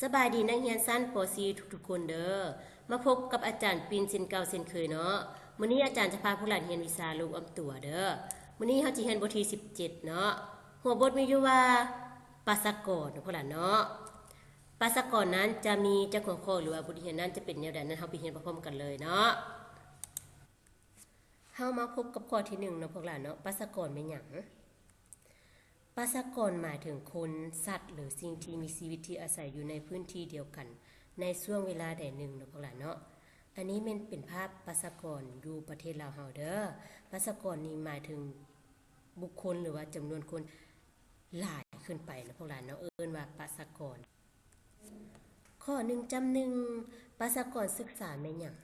ສະບາຍດີນັກຮຽນຊັ້ນ ປໍສີ່ ທຸກໆຄົນເດີ. ມາພົບກັບອາຈານປິ່ນເຊັ່ນເກົ່າເຊັ່ນເຄີຍເນາະ. ມື້ນີ້ອາຈານຈະພາພວກຫຼານຮຽນວິຊາໂລກອ້ອມຕົວເດີ. ມື້ນີ້ເຮົາຈະຮຽນບົດທີສິບເຈັດເນາະ. ຫົວບົດມີຢູ່ວ່າ ປະຊາກອນເນາະພວກຫຼານເນາະ. ປະຊາກອນນັ້ນຈະມີຈັກຫົວຂໍ້ ຫຼືວ່າບົດຮຽນນັ້ນຈະເປັນແນວໃດນັ້ນ ເຮົາໄປຮຽນພ້ອມໆກັນເລີຍເນາະ. ເຮົາມາພົບກັບຂໍ້ທີໜຶ່ງເນາະພວກຫຼານເນາະ. ປະຊາກອນແມ່ນຫຍັງ? ປະຊາກອນໝາຍເຖິງຄົນ, ສັດ ຫຼື ສິ່ງທີ່ມີຊີວິດທີ່ອາໄສຢູ່ໃນພື້ນທີ່ດຽວກັນໃນຊ່ວງເວລາໃດໜຶ່ງເນາະພວກຫຼານເນາະ. ອັນນີ້ແມ່ນເປັນພາບປະຊາກອນຢູ່ປະເທດລາວເຮົາເດີ. ປະຊາກອນນີ້ໝາຍເຖິງບຸກຄົນ ຫຼືວ່າຈຳນວນຄົນຫຼາຍຂຶ້ນໄປເນາະພວກຫຼານເນາະ, ເອີ້ນວ່າປະຊາກອນ. ຂໍ້ໜຶ່ງຈ້ຳໜຶ່ງ ປະຊາກອນສຶກສາແມ່ນຫຍັງ?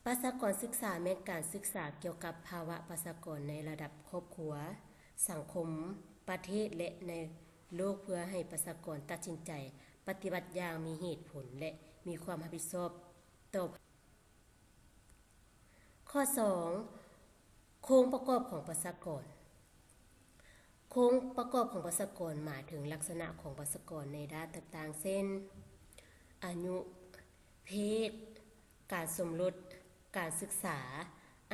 ປະຊາກອນສຶກສາແມ່ນການສຶກສາກ່ຽວກັບພາວະປະຊາກອນໃນລະດັບຄອບຄົວ, ສັງຄົມ, ປະເທດ ແລະ ໃນໂລກ ເພື່ອໃຫ້ປະຊາກອນຕັດສິນໃຈປະຕິບັດຢ່າງມີເຫດຜົນ ແລະ ມີຄວາມຮັບຜິດຊອບຕໍ່. ຂໍ້ສອງ ໂຄງປະກອບຂອງປະຊາກອນ. ໂຄງປະກອບຂອງປະຊາກອນໝາຍເຖິງລັກສະນະຂອງປະຊາກອນໃນດ້ານຕ່າງໆ ເຊັ່ນ ອາຍຸ, ເພດ, ການສົມລົດ, ການສຶກສາ,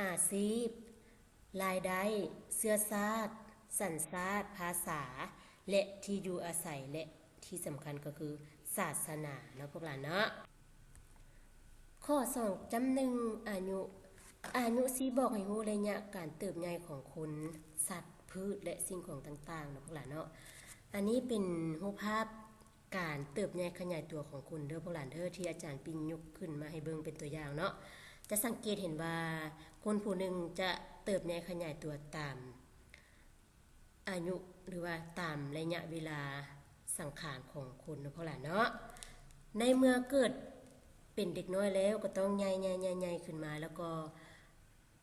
ອາຊີບ, ລາຍໄດ້, ເຊື້ອຊາດ, ສັນຊາດ, ພາສາ ແລະ ທີ່ຢູ່ອາໄສ ແລະ ທີ່ສຳຄັນກໍຄືສາສະໜາເນາະພວກຫຼານເນາະ. ຂໍ້ສອງຈ້ຳໜຶ່ງ ອາຍຸ. ອາຍຸຊີ້ບອກໃຫ້ຮູ້ໄລຍະການເຕີບໃຫຍ່ຂອງຄົນ, ສັດ, ພືດ ແລະ ສິ່ງຂອງຕ່າງໆເນາະພວກຫຼານເນາະ. ອັນນີ້ເປັນຮູບພາບການເຕີບໃຫຍ່ຂະຫຍາຍຕົວຂອງຄົນເດີພວກຫຼານເດີ ທີ່ອາຈານປິ່ນຍົກຂຶ້ນມາໃຫ້ເບິ່ງເປັນຕົວຢ່າງເນາະ. ຈະສັງເກດເຫັນວ່າຄົນຜູ້ໜຶ່ງຈະເຕີບໃຫຍ່ຂະຫຍາຍຕົວຕາມ ອາຍຸ ຫຼືວ່າຕາມໄລຍະເວລາສັງຂານຂອງຄົນເນາະພວກຫຼານເນາະ. ໃນເມື່ອເກີດເປັນເດັກນ້ອຍແລ້ວກໍຕ້ອງໃຫຍ່ໆໆຂຶ້ນມາ ແລ້ວກໍ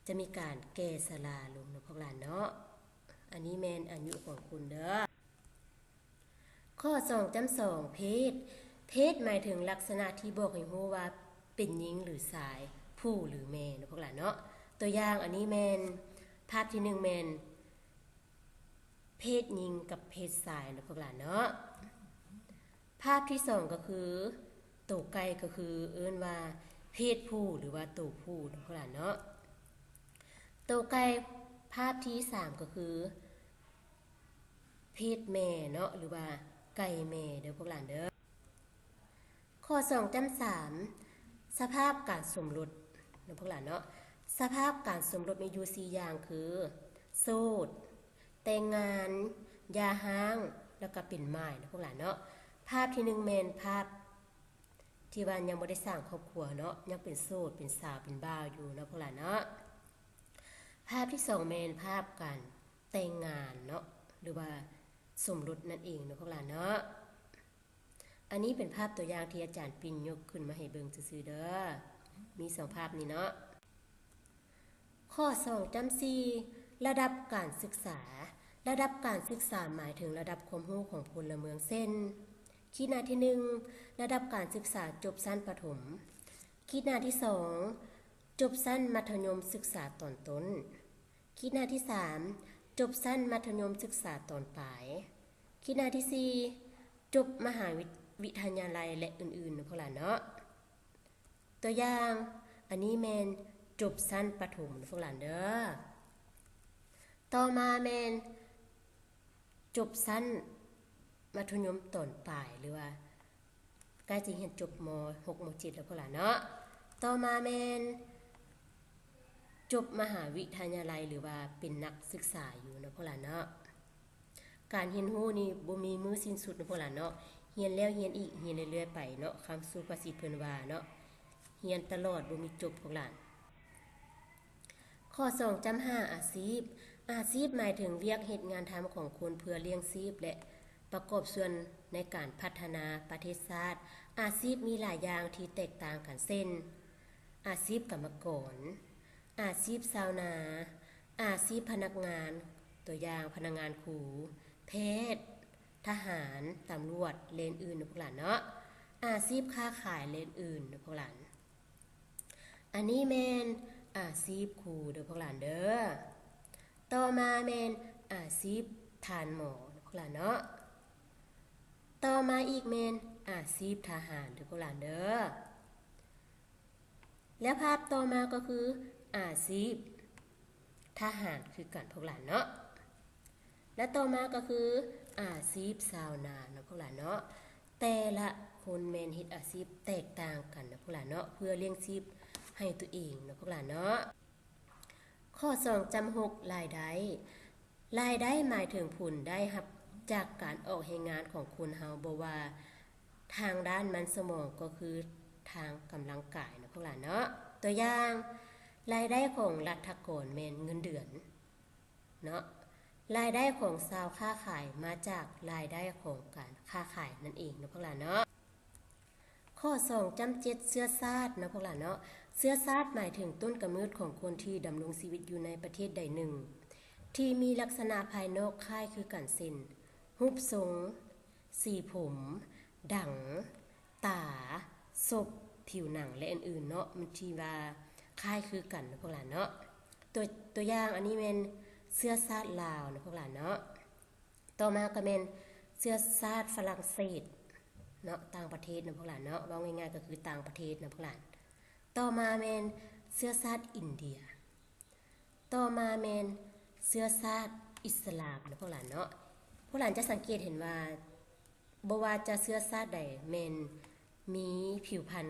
ຈະມີການແກ່ຊະລາລົງເນາະພວກຫຼານເນາະ. ອັນນີ້ແມ່ນອາຍຸຂອງຄົນເດີ. ຂໍ້ສອງຈ້ຳສອງ ເພດ. ເພດໝາຍເຖິງລັກສະນະທີ່ບອກໃຫ້ຮູ້ວ່າເປັນຍິງ ຫຼື ຊາຍ, ຜູ້ ຫຼື ແມ່ເນາະພວກຫຼານເນາະ. ຕົວຢ່າງ ອັນນີ້ແມ່ນ ພາບທີໜຶ່ງແມ່ນ ເພດຍິງກັບເພດຊາຍເນາະພວກຫຼານເນາະ. ພາບທີສອງກໍຄື ໂຕໄກ່ ກໍຄືເອີ້ນວ່າເພດຜູ້ ຫຼືວ່າໂຕຜູ້ເນາະພວກຫຼານເນາະ. ໂຕໄກ່ ພາບທີສາມກໍຄື ເພດແມ່ເນາະ ຫຼືວ່າໄກ່ແມ່ເດີພວກຫຼານເດີ. ຂໍ້ສອງຈ້ຳສາມ ສະພາບການສົມລົດເນາະພວກຫຼານເນາະ. ສະພາບການສົມລົດມີຢູ່ສີ່ຢ່າງຄື ໂສດ, ແຕ່ງງານ, ຢ່າຮ້າງ ແລ້ວກໍເປັນໝ້າຍເນາະພວກຫຼານເນາະ. ພາບທີໜຶ່ງແມ່ນພາບທີ່ວ່າຍັງບໍ່ໄດ້ສ້າງຄອບຄົວເນາະ, ຍັງເປັນໂສດ ເປັນສາວ ເປັນບ່າວຢູ່ເນາະພວກຫຼານເນາະ. ພາບທີສອງແມ່ນພາບການແຕ່ງງານເນາະ ຫຼືວ່າສົມລົດນັ້ນເອງເນາະພວກຫຼານເນາະ. ອັນນີ້ເປັນພາບຕົວຢ່າງທີ່ອາຈານປິ່ນຍົກຂຶ້ນມາໃຫ້ເບິ່ງຊື່ໆເດີ. ມີສອງພາບນີ້ເນາະ. ຂໍ້ສອງຈ້ຳສີ່ ລະດັບການສຶກສາ. ລະດັບການສຶກສາໝາຍເຖິງລະດັບຄວາມຮູ້ຂອງພົນລະເມືອງ ເຊັ່ນ ຂີດໜ້າທີໜຶ່ງ ລະດັບການສຶກສາຈົບຊັ້ນປະຖົມ, ຂີດໜ້າທີສອງ ຈົບຊັ້ນມັດທະຍົມສຶກສາຕອນຕົ້ນ, ຂີດໜ້າທີສາມ ຈົບຊັ້ນມັດທະຍົມສຶກສາຕອນປາຍ, ຂີດໜ້າທີສີ່ ຈົບມະຫາວິ ວິທະຍາໄລ ແລະ ອື່ນໆເນາະພວກຫຼານເນາະ. ຕົວຢ່າງ ອັນນີ້ແມ່ນຈົບຊັ້ນປະຖົມເນາະພວກຫຼານເດີ. ຕໍ່ມາແມ່ນຈົບຊັ້ນມັດທະຍົມຕອນປາຍ ຫຼືວ່າໃກ້ຈະຮຽນຈົບ ມໍຫົກ ມໍເຈັດແລ້ວພວກຫຼານເນາະ. ຕໍ່ມາແມ່ນຈົບມະຫາວິທະຍາໄລ ຫຼືວ່າເປັນນັກສຶກສາຢູ່ເນາະພວກຫຼານເນາະ. ການຮຽນຮູ້ນີ້ບໍ່ມີມື້ສິ້ນສຸດເນາະພວກຫຼານເນາະ, ຮຽນແລ້ວຮຽນອີກ, ຮຽນເລື້ອຍໆໄປເນາະ, ຄຳສຸພາສິດເພິ່ນວ່າເນາະ, ຮຽນຕະຫຼອດບໍ່ມີຈົບພວກຫຼານ. ຂໍ້ສອງຈ້ຳຫ້າ ອາຊີບ. ອາຊີບໝາຍເຖິງວຽກເຮັດງານທຳຂອງຄົນເພື່ອລ້ຽງຊີບ ແລະ ປະກອບສ່ວນໃນການພັດທະນາປະເທດຊາດ. ອາຊີບມີຫຼາຍຢ່າງທີ່ແຕກຕ່າງກັນ ເຊັ່ນ ອາຊີບກຳມະກອນ, ອາຊີບຊາວນາ, ອາຊີບພະນັກງານ, ຕົວຢ່າງ ພະນັກງານຄູ, ແພດ, ທະຫານ, ຕຳຫຼວດ ແລະ ອື່ນໆເນາະພວກຫຼານເນາະ, ອາຊີບຄ້າຂາຍ ແລະ ອື່ນໆເນາະພວກຫຼານ. ອັນນີ້ແມ່ນອາຊີບຄູເດີພວກຫຼານເດີ. ຕໍ່ມາແມ່ນອາຊີບທ່ານໝໍເນາະພວກຫຼານເນາະ. ຕໍ່ມາອີກແມ່ນ ອາຊີບທະຫານເດີພວກຫຼານເດີ. ແລ້ວພາບຕໍ່ມາກໍຄືອາຊີບທະຫານຄືກັນພວກຫຼານເນາະ. ແລະຕໍ່ມາກໍຄືອາຊີບຊາວນາເນາະພວກຫຼານເນາະ. ແຕ່ລະຄົນແມ່ນເຮັດອາຊີບແຕກຕ່າງກັນເນາະພວກຫຼານເນາະ ເພື່ອລ້ຽງຊີບໃຫ້ຕົວເອງເນາະພວກຫຼານເນາະ. ຂໍ້ສອງຈ້ຳຫົກ ລາຍໄດ້. ລາຍໄດ້ໝາຍເຖິງຜົນໄດ້ຮັບຈາກການອອກແຮງງານຂອງຄົນເຮົາ ບໍ່ວ່າທາງດ້ານມັນສມອງກໍຄືທາງກຳລັງກາຍເນາະພວກຫຼານເນາະ. ຕົວຢ່າງ, ລາຍໄດ້ຂອງລັດຖະກອນແມ່ນເງິນເດືອນເນາະ. ລາຍໄດ້ຂອງຊາວຄ້າຂາຍມາຈາກລາຍໄດ້ຂອງການຄ້າຂາຍນັ້ນເອງເນາະພວກຫຼານເນາະ. ຂໍ້ສອງຈ້ຳເຈັດ ເຊື້ອຊາດເນາະພວກຫຼານເນາະ. ເຊື້ອຊາດໝາຍເຖິງຕົ້ນກຳເນີດຂອງຄົນທີ່ດຳລົງຊີວິດຢູ່ໃນປະເທດໃດໜຶ່ງ ທີ່ມີລັກສະນະພາຍນອກຄ້າຍຄືກັນ ເຊັ່ນ ຮູບຊົງ, ສີຜົມ, ດັງ, ຕາ, ສົບ, ຜິວໜັງ ແລະ ອື່ນໆເນາະ ມັນທີ່ວ່າຄ້າຍຄືກັນເນາະພວກຫຼານເນາະ. ຕົວ ຕົວຢ່າງ ອັນນີ້ແມ່ນເຊື້ອຊາດລາວເນາະພວກຫຼານເນາະ. ຕໍ່ມາກໍແມ່ນເຊື້ອຊາດຝຣັ່ງເສດເນາະ ຕ່າງປະເທດເນາະພວກຫຼານເນາະ ເວົ້າງ່າຍໆກໍຄືຕ່າງປະເທດເນາະພວກຫຼານ. ຕໍ່ມາແມ່ນເຊື້ອຊາດອິນເດຍ. ຕໍ່ມາແມ່ນເຊື້ອຊາດອິດສະລາມເນາະພວກຫຼານເນາະ. ພວກຫຼານຈະສັງເກດເຫັນວ່າ ບໍ່ວ່າຈະເຊື້ອຊາດໃດແມ່ນມີຜິວພັນ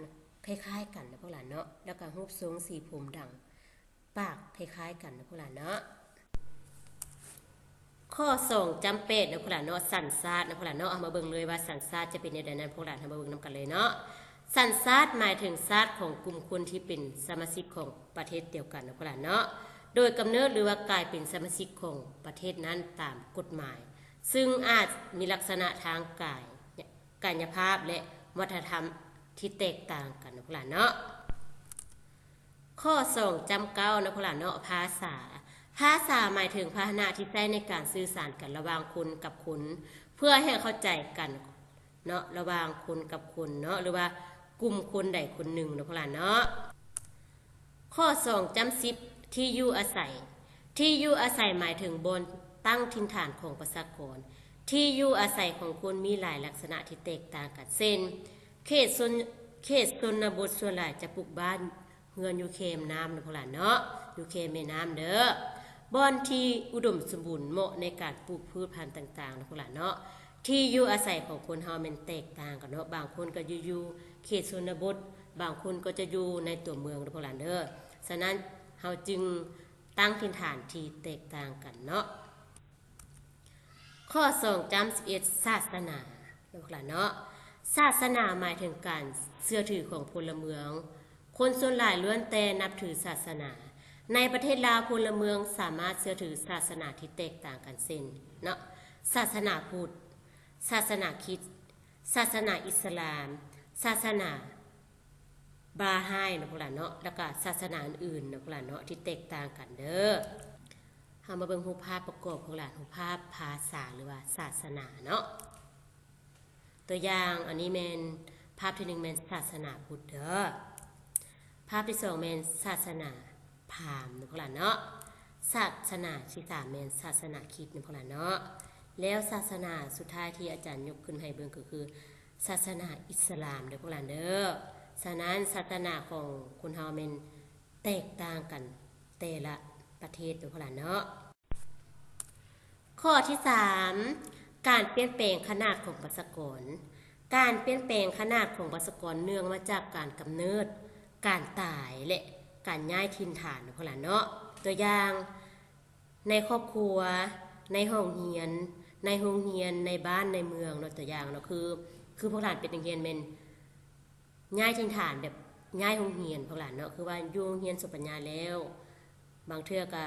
ຄ້າຍໆກັນເນາະພວກຫຼານເນາະ ແລ້ວກໍຮູບຊົງ ສີຜົມ ດັງ ປາກຄ້າຍໆກັນເນາະພວກຫຼານເນາະ. ຂໍ້ສອງຈ້ຳແປດເນາະພວກຫຼານເນາະ ສັນຊາດເນາະພວກຫຼານເນາະ. ເຮົາມາເບິ່ງເລີຍວ່າສັນຊາດຈະເປັນແນວໃດນັ້ນ ພວກຫຼານເຮົາມາເບິ່ງນຳກັນເລີຍເນາະ. ສັນຊາດໝາຍເຖິງຊາດຂອງກຸ່ມຄົນທີ່ເປັນສະມາຊິກຂອງປະເທດດຽວກັນເນາະພວກຫຼານເນາະ ໂດຍກຳເນີດ ຫຼືວ່າກາຍເປັນສະມາຊິກຂອງປະເທດນັ້ນຕາມກົດໝາຍ ຊຶ່ງອາດມີລັກສະນະທາງກາຍ ກາຍະພາບ ແລະ ວັດທະນະທຳທີ່ແຕກຕ່າງກັນເນາະພວກຫຼານເນາະ. ຂໍ້ສອງຈ້ຳເກົ້າເນາະພວກຫຼານເນາະ ພາສາ. ພາສາໝາຍເຖິງພາຫະນະທີ່ໃຊ້ໃນການສື່ສານກັນລະຫວ່າງຄົນກັບຄົນ ເພື່ອໃຫ້ເຂົ້າໃຈກັນເນາະ ລະຫວ່າງຄົນກັບຄົນເນາະ ຫຼືວ່າກຸ່ມຄົນໃດຄົນໜຶ່ງເນາະພວກຫຼານເນາະ. ຂໍ້ສອງຈ້ຳສິບ ທີ່ຢູ່ອາໄສ. ທີ່ຢູ່ອາໄສໝາຍເຖິງບ່ອນຕັ້ງຖິ່ນຖານຂອງປະຊາກອນ. ທີ່ຢູ່ອາໄສຂອງຄົນມີຫຼາຍລັກສະນະທີ່ແຕກຕ່າງກັນ ເຊັ່ນ ເຂດຊົນ ເຂດຊົນນະບົດສ່ວນຫຼາຍຈະປຸກບ້ານເຮືອນຢູ່ແຄມນ້ຳເນາະພວກຫຼານເນາະ ຢູ່ແຄມແມ່ນ້ຳເດີ ບ່ອນທີ່ອຸດົມສົມບູນ ເໝາະໃນການປູກພືດພັນຕ່າງໆເນາະພວກຫຼານເນາະ. ທີ່ຢູ່ອາໄສຂອງຄົນເຮົາແມ່ນແຕກຕ່າງກັນເນາະ ບາງຄົນກໍຢູ່ ຢູ່ເຂດຊົນນະບົດ ບາງຄົນກໍຈະຢູ່ໃນຕົວເມືອງເດີພວກຫຼານເດີ. ສະນັ້ນເຮົາຈຶ່ງຕັ້ງຖິ່ນຖານທີ່ແຕກຕ່າງກັນເນາະ. ຂໍ້ສອງຈ້ຳສິບເອັດ ສາສະໜາເນາະພວກຫຼານເນາະ. ສາສະໜາໝາຍເຖິງການເຊື່ອຖືຂອງພົນລະເມືອງ. ຄົນສ່ວນຫຼາຍລ້ວນແຕ່ນັບຖືສາສະໜາ. ໃນປະເທດລາວ ພົນລະເມືອງສາມາດເຊື່ອຖືສາສະໜາທີ່ແຕກຕ່າງກັນ ເຊັ່ນ ເນາະ ສາສະໜາພຸດ, ສາສະໜາຄຣິດ, ສາສະໜາອິດສະລາມ, ສາສະໜາບາຮາຍເນາະພວກຫຼານເນາະ ແລ້ວກະສາສະໜາອື່ນໆເນາະພວກຫຼານເນາະ ທີ່ແຕກຕ່າງກັນເດີ. ເຮົາມາເບິ່ງຮູບພາບປະກອບພວກຫຼານ ຮູບພາບພາສາ ຫຼືວ່າສາສະໜາເນາະ. ຕົວຢ່າງ ອັນນີ້ແມ່ນ ພາບທີໜຶ່ງແມ່ນສາສະໜາພຸດເດີ. ພາບທີສອງແມ່ນສາສະໜາພາມເນາະພວກຫຼານເນາະ. ສາສະໜາທີສາມແມ່ນສາສະໜາຄຣິດເນາະພວກຫຼານເນາະ. ແລ້ວສາສະໜາສຸດທ້າຍທີ່ອາຈານຍົກຂຶ້ນໃຫ້ເບິ່ງກໍຄືສາສະໜາອິດສະລາມເດີພວກຫຼານເດີ. ສະນັ້ນ ສາສະໜາຂອງຄົນເຮົາແມ່ນແຕກຕ່າງກັນແຕ່ລະປະເທດເນາະພວກຫຼານເນາະ. ຂໍ້ທີສາມ ການປ່ຽນແປງຂະໜາດຂອງປະຊາກອນ. ການປ່ຽນແປງຂະໜາດຂອງປະຊາກອນເນື່ອງມາຈາກການກຳເນີດ, ການຕາຍ ແລະ ການຍ້າຍຖິ່ນຖານເນາະພວກຫຼານເນາະ. ຕົວຢ່າງ ໃນຄອບຄົວ, ໃນຫ້ອງຮຽນ, ໃນໂຮງຮຽນ, ໃນບ້ານ, ໃນເມືອງເນາະ. ຕົວຢ່າງເນາະ ຄື ຄືພວກຫຼານເປັນນັກຮຽນແມ່ນ ຍ້າຍຖິ່ນຖານແບບຍ້າຍໂຮງຮຽນພວກຫຼານເນາະ ຄືວ່າຢູ່ໂຮງຮຽນສົມປັນຍາແລ້ວ ບາງເທື່ອກໍ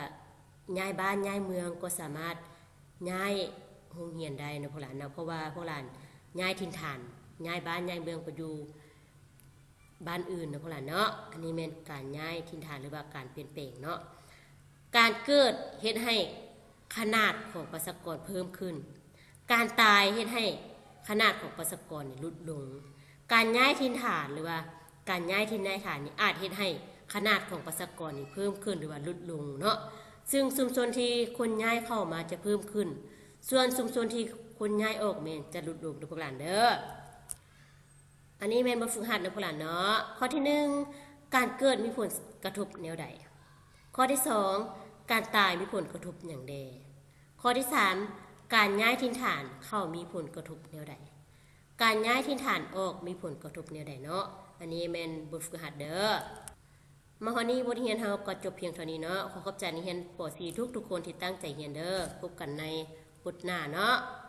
ຍ້າຍບ້ານຍ້າຍເມືອງ ກໍສາມາດຍ້າຍໂຮງຮຽນໄດ້ເນາະພວກຫຼານເນາະ ເພາະວ່າພວກຫຼານຍ້າຍຖິ່ນຖານ ຍ້າຍບ້ານຍ້າຍເມືອງໄປຢູ່ບ້ານອື່ນເນາະພວກຫຼານເນາະ. ອັນນີ້ແມ່ນການຍ້າຍຖິ່ນຖານ ຫຼືວ່າການປ່ຽນແປງເນາະ. ການເກີດເຮັດໃຫ້ຂະໜາດຂອງປະຊາກອນເພີ່ມຂຶ້ນ. ການຕາຍເຮັດໃຫ້ຂະໜາດຂອງປະຊາກອນນີ້ຫຼຸດລົງ. ການຍ້າຍຖິ່ນຖານ ຫຼືວ່າການຍ້າຍຖິ່ນຍ້າຍຖານນີ້ ອາດເຮັດໃຫ້ຂະໜາດຂອງປະຊາກອນນີ້ເພີ່ມຂຶ້ນ ຫຼືວ່າຫຼຸດລົງເນາະ. ຊຶ່ງຊຸມຊົນທີ່ຄົນຍ້າຍເຂົ້າມາຈະເພີ່ມຂຶ້ນ, ສ່ວນຊຸມຊົນທີ່ຄົນຍ້າຍອອກແມ່ນຈະຫຼຸດລົງເດີພວກຫຼານເດີ. ອັນນີ້ແມ່ນບົດຝຶກຫັດເນາະພວກຫຼານເນາະ. ຂໍ້ທີໜຶ່ງ ການເກີດມີຜົນກະທົບແນວໃດ? ຂໍ້ທີສອງ ການຕາຍມີຜົນກະທົບຫຍັງແດ່? ຂໍ້ທີສາມ ການຍ້າຍຖິ່ນຖານເຂົ້າມີຜົນກະທົບແນວໃດ? ການຍ້າຍຖິ່ນຖານອອກມີຜົນກະທົບແນວໃດເນາະ? ອັນນີ້ແມ່ນບົດຝຶກຫັດເດີ. ມາຮອດນີ້ບົດຮຽນເຮົາກໍຈົບພຽງເທົ່ານີ້ເນາະ. ຂໍຂອບໃຈນັກຮຽນ ປໍສີ່ ທຸກໆຄົນທີ່ຕັ້ງໃຈຮຽນເດີ. ພົບກັນໃນບົດໜ້າເນາະ.